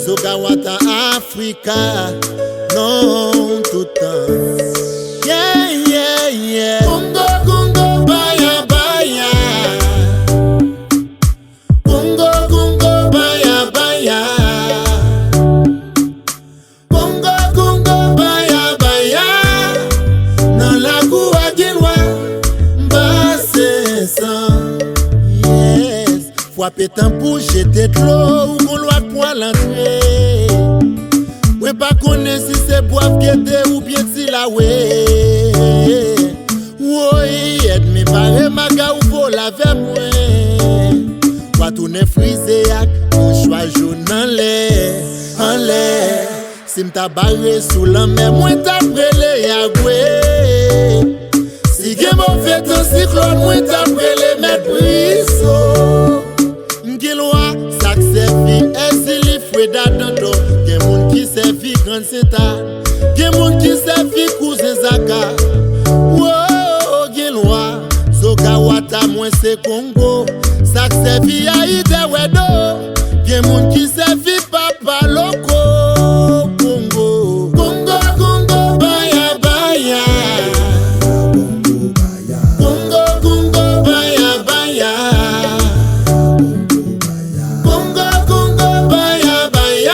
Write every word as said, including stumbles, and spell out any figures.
Sogawata Africa, non tout tan. Yeah, yeah, yeah. Kongo, Kongo, baya, baya. Kongo, Kongo, baya, baya. Kongo, Kongo, baya, baya. Nan lakou a gen lwa, m pa sensan. Yes. Frape tanbou, jete dlo, ou gon lwa k pwal antre. Mwen pa konnen si se bwav gete oubyen ti lawe. Woy, ènmi pare maga ou vole avè mwen. W a tounen frize ak mouchwa jòn anlè, anlè. Si m ta bare sou lanmè, mwen t ap rele Yagwe. Si gen move tan siklòn, mwen t ap rele Mèt Briso. M gen lwa, sa k sèvi Èzili Freda Dandò. Gen moun ki sèvi Grann Sentàn. Gen moun ki sèvi Kouzen Zaka. Wo, gen lwa, Sogawata, mwen se Kongo. Sa k sèvi Ayitè Wèdo.